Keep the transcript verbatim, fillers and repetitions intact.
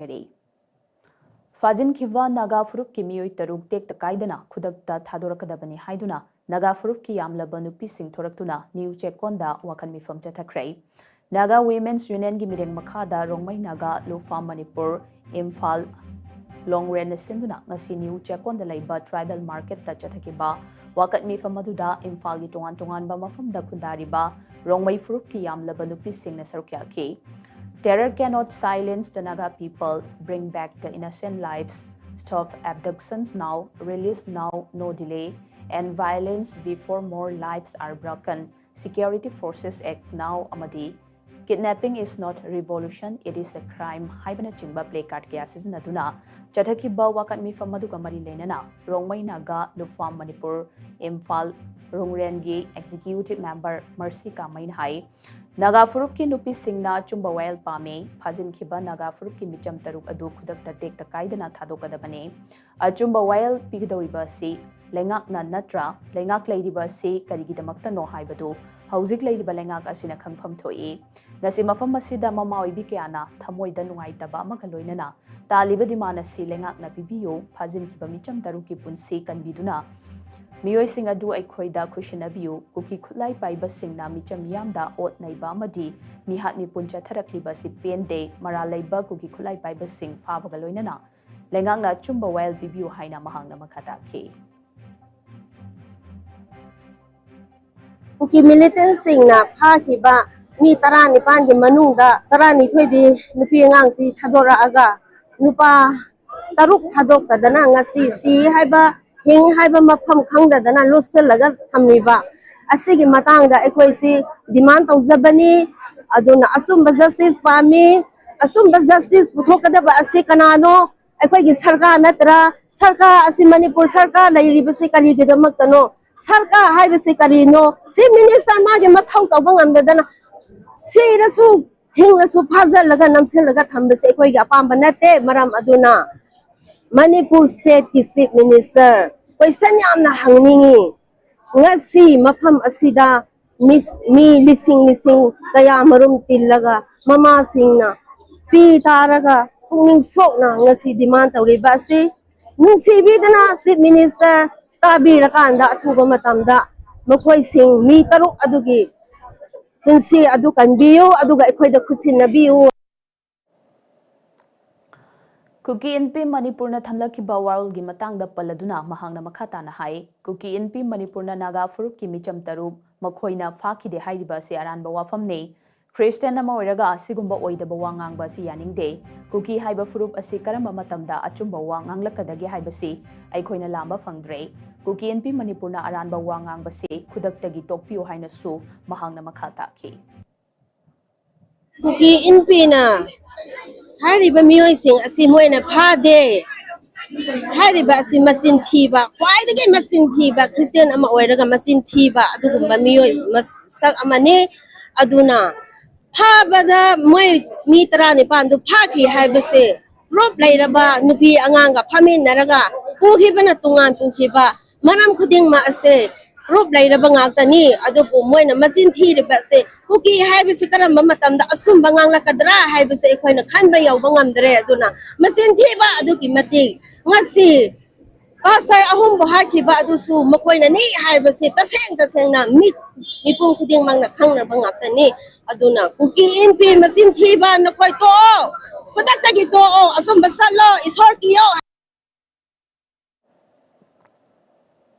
ꯍꯥꯏꯔꯤ꯫ ꯐꯥꯖꯤꯟꯈꯤꯕ ꯅꯥꯒꯥ ꯐꯨꯔꯨꯞꯀꯤ ꯃꯤꯑꯣꯏ ꯇꯔꯨꯛ ꯇꯦꯛꯇ ꯀꯥꯏꯗꯅ ꯈꯨꯗꯛꯇ ꯊꯥꯗꯣꯔꯛꯀꯗꯕꯅꯤ ꯍꯥꯏꯗꯨꯅ ꯅꯥꯒꯥ ꯐꯨꯔꯨꯞꯀꯤ ꯌꯥꯝꯂꯕ ꯅꯨꯄꯤꯁꯤꯡ ꯊꯣꯔꯛꯇꯨꯅ ꯅ꯭ꯌꯨ ꯆꯦꯛꯀꯣꯟꯗ ꯋꯥꯀꯠ ꯃꯤꯐꯝ ꯆꯠꯊꯈ꯭ꯔꯦ꯫ ꯅꯥꯒꯥ ꯋꯤꯃꯦꯟꯁ ꯌꯨꯅꯤꯌꯟꯒꯤ ꯃꯤꯔꯦꯡ ꯃꯈꯥꯗ ꯔꯣꯡꯃꯩ ꯅꯥꯒꯥ ꯂꯨꯐꯥꯝ ꯃꯅꯤꯄꯨꯔ ꯏꯝꯐꯥꯜ ꯂꯣꯡꯔꯦꯟꯅ ꯁꯤꯟꯗꯨꯅ ꯉꯁꯤ ꯅ꯭ꯌꯨ ꯆꯦꯛꯀꯣꯟꯗ ꯂꯩꯕ ꯇ꯭ꯔꯥꯏꯕꯦꯜ ꯃꯥꯔꯀꯦꯠꯇ ꯆꯠꯊꯈꯤꯕ ꯋꯥꯀꯠ ꯃꯤꯐꯝ ꯑꯗꯨꯗ ꯏꯝꯐꯥꯜꯒꯤ ꯇꯣꯉꯥꯟ ꯇꯣꯉꯥꯟꯕ ꯃꯐꯝꯗ ꯈꯨꯟꯗꯥꯔꯤꯕ ꯔꯣꯡꯃꯩ ꯐꯨꯔꯨꯞꯀꯤ ꯌꯥꯝꯂꯕ ꯅꯨꯄꯤꯁꯤꯡꯅ ꯁꯔꯨꯛ ꯌꯥꯈꯤ꯫ Terror cannot silence the Naga people. Bring back the innocent lives. Stop abductions now. Release now. No delay. And violence before more lives are broken. Security Forces Act now ꯑꯃꯗꯤ Kidnapping is not revolution, it is a crime ꯍꯥꯏꯕꯅꯆꯤꯡꯕ play card ꯀꯌꯥ ꯁꯤꯖꯤꯟꯅꯗꯨꯅ ꯆꯠꯊꯈꯤꯕ ꯋꯥꯀꯠ ꯃꯤꯐꯝ ꯑꯗꯨꯒ ꯃꯔꯤ ꯂꯩꯅꯅ Rongmei Naga ꯂꯨꯐꯥꯝ Manipur Imphal ꯔꯣꯡꯔꯦꯟꯒꯤ executive member ꯃꯔꯁꯤ ꯀꯥꯃꯩꯅ ꯍꯥꯏ, ꯅꯥꯒꯥ ꯐꯨꯔꯨꯞꯀꯤ ꯅꯨꯄꯤꯁꯤꯡꯅ ꯑꯆꯨꯝꯕ ꯋꯥꯌꯦꯜ ꯄꯥꯝꯃꯤ꯫ ꯐꯥꯖꯤꯟꯈꯤꯕ ꯅꯥꯒꯥ ꯐꯨꯔꯨꯞꯀꯤ ꯃꯤꯆꯝ ꯇꯔꯨꯛ ꯑꯗꯨ ꯈꯨꯗꯛꯇ ꯇꯦꯛꯇ ꯀꯥꯏꯗꯅ ꯊꯥꯗꯣꯛꯀꯗꯕꯅꯤ꯫ ꯑꯆꯨꯝꯕ ꯋꯥꯌꯦꯜ ꯄꯤꯒꯗꯧꯔꯤꯕ ꯑꯁꯤ ꯂꯩꯉꯥꯛꯅ ꯅꯠꯇ꯭ꯔꯥ? ꯂꯩꯉꯥꯛ ꯂꯩꯔꯤꯕ ꯑꯁꯤ ꯀꯔꯤꯒꯤꯗꯃꯛꯇꯅꯣ ꯍꯥꯏꯕꯗꯨ ꯍꯧꯖꯤꯛ ꯂꯩꯔꯤꯕ ꯂꯩꯉꯥꯛ ꯑꯁꯤꯅ ꯈꯪꯐꯝ ꯊꯣꯛꯏ꯫ ꯉꯁꯤ ꯃꯐꯝ ꯑꯁꯤꯗ ꯃꯃꯥ ꯑꯣꯏꯕꯤ ꯀꯌꯥꯅ ꯊꯃꯣꯏꯗ ꯅꯨꯡꯉꯥꯏꯇꯕ ꯑꯃꯒ ꯂꯣꯏꯅꯅ ꯇꯥꯜꯂꯤꯕ ꯗꯤꯃꯥꯟ ꯑꯁꯤ ꯂꯩꯉꯥꯛꯅ ꯄꯤꯕꯤꯌꯨ, ꯐꯥꯖꯤꯟꯈꯤꯕ ꯃꯤꯆꯝ ꯇꯔꯨꯛꯀꯤ ꯄꯨꯟꯁꯤ ꯀꯟꯕꯤꯗꯨꯅ ꯃꯤꯑꯣꯏꯁꯤꯡ ꯑꯗꯨ ꯑꯩꯈꯣꯏꯗ ꯈꯨꯠꯁꯤꯟꯅꯕꯤꯌꯨ꯫ ꯀꯨꯀꯤ ꯈꯨꯠꯂꯥꯏ ꯄꯥꯏꯕꯁꯤꯡꯅ ꯃꯤꯆꯝ ꯃꯤꯌꯥꯝꯗ ꯑꯣꯠ ꯅꯩꯕ ꯑꯃꯗꯤ ꯃꯤꯍꯥꯠ ꯃꯤꯄꯨꯟ ꯆꯠꯊꯔꯛꯂꯤꯕ ꯑꯁꯤ ꯄꯦꯟꯗꯦ꯫ ꯃꯔꯥꯜ ꯂꯩꯕ ꯀꯨꯀꯤ ꯈꯨꯠꯂꯥꯏ ꯄꯥꯏꯕꯁꯤꯡ ꯐꯥꯕꯒ ꯂꯣꯏꯅꯅ ꯂꯩꯉꯥꯛꯅ ꯑꯆꯨꯝꯕ ꯋꯥꯌꯦꯜ ꯄꯤꯕꯤꯌꯨ ꯍꯥꯏꯅ ꯃꯍꯥꯛꯅ ꯃꯈꯥ ꯇꯥꯈꯤ꯫ ꯀꯨꯀꯤ ꯃꯤꯂꯤꯇꯦꯟꯁꯤꯡꯅ ꯐꯥꯈꯤꯕ ꯃꯤ ꯇꯔꯥꯅꯤꯄꯥꯟꯒꯤ ꯃꯅꯨꯡꯗ ꯇꯔꯥꯅꯤꯊꯣꯏꯗꯤ ꯅꯨꯄꯤ ꯑꯉꯥꯡꯁꯤ ꯊꯥꯗꯣꯔꯛꯑꯒ ꯅꯨꯄꯥ ꯇꯔꯨꯛ ꯊꯥꯗꯣꯛꯇꯗꯅ ꯉꯁꯤ ꯁꯤ ꯍꯥꯏꯕ ꯍꯤꯡ ꯍꯥꯏꯕ ꯃꯐꯝ ꯈꯪꯗꯗꯅ ꯂꯣꯠꯁꯤꯜꯂꯒ ꯊꯝꯃꯤꯕ ꯑꯁꯤꯒꯤ ꯃꯇꯥꯡꯗ ꯑꯩꯈꯣꯏꯁꯤ ꯗꯤꯃꯥꯟ ꯇꯧꯖꯕꯅꯤ꯫ ꯑꯗꯨꯅ ꯑꯆꯨꯝꯕ ꯖꯁꯇꯤꯁ ꯄꯥꯝꯃꯤ꯫ ꯑꯆꯨꯝꯕ ꯖꯁꯇꯤꯁ ꯄꯨꯊꯣꯛꯀꯗꯕ ꯑꯁꯤ ꯀꯅꯥꯅꯣ? ꯑꯩꯈꯣꯏꯒꯤ ꯁꯔꯀꯥꯔ ꯅꯠꯇ꯭ꯔꯥ? ꯁꯔꯀꯥꯔ ꯑꯁꯤ ꯃꯅꯤꯄꯨꯔ ꯁꯔꯀꯥꯔ ꯂꯩꯔꯤꯕꯁꯤ ꯀꯔꯤꯒꯤꯗꯃꯛꯇꯅꯣ? ꯁꯔꯀꯥꯔ ꯍꯥꯏꯕꯁꯤ ꯀꯔꯤꯅꯣ? ꯆꯤꯐ ꯃꯤꯅꯤꯁꯇꯔ ꯃꯥꯒꯤ ꯃꯊꯧ ꯇꯧꯕ ꯉꯝꯗꯗꯅ ꯁꯤꯔꯁꯨ ꯍꯤꯡꯉꯁꯨ ꯐꯥꯖꯤꯜꯂꯒ ꯅꯝꯁꯤꯜꯂꯒ ꯊꯝꯕꯁꯦ ꯑꯩꯈꯣꯏꯒꯤ ꯑꯄꯥꯝꯕ ꯅꯠꯇꯦ꯫ ꯃꯔꯝ ꯑꯗꯨꯅ ꯃꯅꯤꯄꯨꯔ ꯁ꯭ꯇꯦꯠꯀꯤ ꯆꯤꯐ ꯃꯤꯅꯤꯁꯇꯔ ꯀꯣꯏꯁꯟ ꯌꯥꯝꯅ ꯍꯪꯅꯤꯡꯉꯤ꯫ ꯉꯁꯤ ꯃꯐꯝ ꯑꯁꯤꯗ ꯃꯤꯁ-, ꯃꯤ ꯂꯤꯁꯤꯡ ꯂꯤꯁꯤꯡ ꯀꯌꯥ ꯃꯔꯨꯝ ꯇꯤꯜꯂꯒ ꯃꯃꯥꯁꯤꯡꯅ ꯄꯤ ꯇꯥꯔꯒ ꯄꯨꯛꯅꯤꯡ ꯁꯣꯛꯅ ꯉꯁꯤ demand ꯇꯧꯔꯤꯕ ꯑꯁꯤ ꯅꯨꯡꯁꯤꯕꯤꯗꯅ Chief Minister ꯇꯥꯕꯤꯔꯀꯥꯟꯗ ꯑꯊꯨꯕ ꯃꯇꯝꯗ ꯃꯈꯣꯏꯁꯤꯡ ꯃꯤ ꯇꯔꯨꯛ ꯑꯗꯨꯒꯤ ꯄꯨꯟꯁꯤ ꯑꯗꯨ ꯀꯟꯕꯤꯌꯨ, ꯑꯗꯨꯒ ꯑꯩꯈꯣꯏꯗ ꯈꯨꯠꯁꯤꯟꯅꯕꯤꯌꯨ꯫ ꯀꯨꯀꯤ ꯏꯟꯄꯤ ꯃꯅꯤꯄꯨꯔꯅ ꯊꯝꯂꯛꯈꯤꯕ ꯋꯥꯔꯣꯜꯒꯤ ꯃꯇꯥꯡꯗ ꯄꯜꯂꯗꯨꯅ ꯃꯍꯥꯛꯅ ꯃꯈꯥ ꯇꯥꯅ ꯍꯥꯏ, ꯀꯨꯀꯤ ꯏꯟꯄꯤ ꯃꯅꯤꯄꯨꯔꯅ ꯅꯥꯒꯥ ꯐꯨꯔꯨꯞꯀꯤ ꯃꯤꯆꯝ ꯇꯔꯨꯛ ꯃꯈꯣꯏꯅ ꯐꯥꯈꯤꯗꯦ ꯍꯥꯏꯔꯤꯕ ꯑꯁꯤ ꯑꯔꯥꯟꯕ ꯋꯥꯐꯝꯅꯤ꯫ ꯈ꯭ꯔꯤꯁꯇꯤꯌꯥꯟ ꯑꯃ ꯑꯣꯏꯔꯒ ꯑꯁꯤꯒꯨꯝꯕ ꯑꯣꯏꯗꯕ ꯋꯥ ꯉꯥꯡꯕ ꯑꯁꯤ ꯌꯥꯅꯤꯡꯗꯦ꯫ ꯀꯨꯀꯤ ꯍꯥꯏꯕ ꯐꯨꯔꯨꯞ ꯑꯁꯤ ꯀꯔꯝꯕ ꯃꯇꯝꯗ ꯑꯆꯨꯝꯕ ꯋꯥ ꯉꯥꯡꯂꯛꯀꯗꯒꯦ ꯍꯥꯏꯕꯁꯤ ꯑꯩꯈꯣꯏꯅ ꯂꯥꯝꯕ ꯐꯪꯗ꯭ꯔꯦ꯫ ꯀꯨꯀꯤ ꯏꯟꯄꯤ ꯃꯅꯤꯄꯨꯔꯅ ꯑꯔꯥꯟꯕ ꯋꯥ ꯉꯥꯡꯕꯁꯤ ꯈꯨꯗꯛꯇꯒꯤ ꯇꯣꯛꯄꯤꯌꯨ ꯍꯥꯏꯅꯁꯨ ꯃꯍꯥꯛꯅ ꯃꯈꯥ ꯇꯥꯈꯤ꯫ ꯀꯨꯀꯤ ꯏꯟꯄꯤꯅ ꯍꯥꯏꯔꯤꯕ ꯃꯤꯑꯣꯏꯁꯤꯡ ꯑꯁꯤ ꯃꯣꯏꯅ ꯐꯥꯗꯦ ꯍꯥꯏꯔꯤꯕ ꯑꯁꯤ ꯃꯆꯤꯟ ꯊꯤꯕ, ꯈ꯭ꯋꯥꯏꯗꯒꯤ ꯃꯆꯤꯟ ꯊꯤꯕ, ꯈ꯭ꯔꯤꯁꯇꯤꯌꯥꯟ ꯑꯃ ꯑꯣꯏꯔꯒ ꯃꯆꯤꯟ ꯊꯤꯕ ꯑꯗꯨꯒꯨꯝꯕ ꯃꯤꯑꯣꯏ ꯃꯁꯛ ꯑꯃꯅꯤ꯫ ꯑꯗꯨꯅ ꯐꯥꯕꯗ ꯃꯣꯏ ꯃꯤ ꯇꯔꯥꯅꯤꯄꯥꯟꯗꯨ ꯐꯥꯈꯤ ꯍꯥꯏꯕꯁꯦ proof ꯂꯩꯔꯕ, ꯅꯨꯄꯤ ꯑꯉꯥꯡꯒ ꯐꯝꯃꯤꯟꯅꯔꯒ ꯄꯨꯈꯤꯕꯅ ꯇꯣꯉꯥꯟ ꯄꯨꯈꯤꯕ, ꯃꯔꯝ ꯈꯨꯗꯤꯡꯃꯛ ꯑꯁꯦ proof ꯂꯩꯔꯕ ꯉꯥꯛꯇꯅꯤ꯫ ꯑꯗꯨꯕꯨ ꯃꯣꯏꯅ ꯃꯆꯤꯟ ꯊꯤꯔꯤꯕ ꯑꯁꯦ ꯀꯨꯀꯤ ꯍꯥꯏꯕꯁꯤ ꯀꯔꯝꯕ ꯃꯇꯝꯗ ꯑꯆꯨꯝꯕ ꯉꯥꯡꯂꯛꯀꯗ꯭ꯔꯥ ꯍꯥꯏꯕꯁꯦ ꯑꯩꯈꯣꯏꯅ ꯈꯟꯕ ꯌꯧꯕ ꯉꯝꯗ꯭ꯔꯦ꯫ ꯑꯗꯨꯅ ꯃꯆꯤꯟ ꯊꯤꯕ ꯑꯗꯨꯒꯤ ꯃꯇꯤꯛ ꯉꯁꯤ pastor ꯑꯍꯨꯝꯕꯨ ꯍꯥꯠꯈꯤꯕ ꯑꯗꯨꯁꯨ ꯃꯈꯣꯏꯅꯅꯤ ꯍꯥꯏꯕꯁꯤ ꯇꯁꯦꯡ ꯇꯁꯦꯡꯅ ꯃꯤ, ꯃꯤꯄꯨꯝ ꯈꯨꯗꯤꯡꯃꯛꯅ ꯈꯪꯅꯕ ꯉꯥꯛꯇꯅꯤ꯫ ꯑꯗꯨꯅ ꯀꯨꯀꯤ ꯏꯟꯄꯤ ꯃꯆꯤꯟ ꯊꯤꯕ ꯅꯈꯣꯏ ꯇꯣꯛꯑꯣ, ꯈꯨꯗꯛꯇꯒꯤ ꯇꯣꯛꯑꯣ, ꯑꯆꯨꯝꯕ ꯆꯠꯂꯣ, ꯏꯁꯣꯔ ꯀꯤꯌꯣ꯫